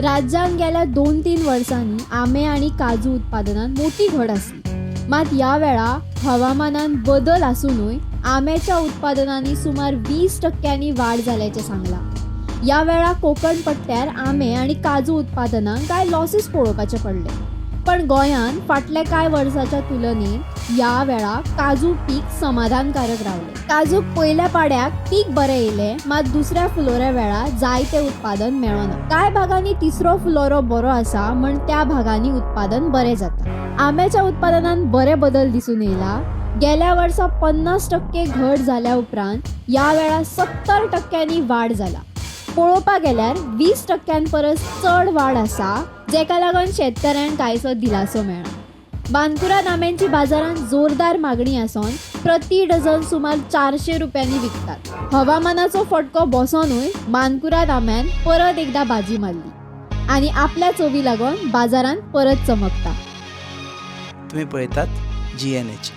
राज्यांत गेल्या 2-3 वर्सांनी आंबे आनी काजू उत्पादनात मोठी घट आसली. मात ह्या वेळा हवामानात बदल आसुनूय आंब्याच्या उत्पादनांनी सुमार 20% वाड जाल्याचें सांगलां. ह्या वेळा कोकण पट्ट्यार आंबे आनी काजू उत्पादनाक कांय लॉसीस पळोवपाचे पडले, पण गोंयांत फाटल्या कांय वर्साच्या तुलनेत ह्या वेळा काजू पीक समाधानकारक रावले. काजूक पयल्या पाड्याक पीक बरें येयलें, मात दुसऱ्या फुलोऱ्या वेळा जायते उत्पादन मेळना. कांय भागांनी तिसरो फुलोरो बरो आसा म्हण त्या भागांनी उत्पादन बरें जाता. आंब्याच्या उत्पादनात बरे बदल दिसून येयला. गेल्या वर्सा 50% घट जाल्या उपरांत ह्या वेळा 70% वाड जाला. पळोवपाक गेल्यार 20% परस चड वाड आसा, जेका लागून शेतकऱ्यांक कांयसो दिलासो मेळना. बानकुरा आंब्यांची बाजारांत जोरदार मागणी आसून प्रति डझन सुमार 400 रुपयांनी विकतात. हवामानाचो फटको बसोनूय मानकुराद आंब्यान परत एकदा बाजी मारली आनी आपल्या चवी लागून बाजारांत परत चमकता. तुम्ही पळयतात जीएनएच.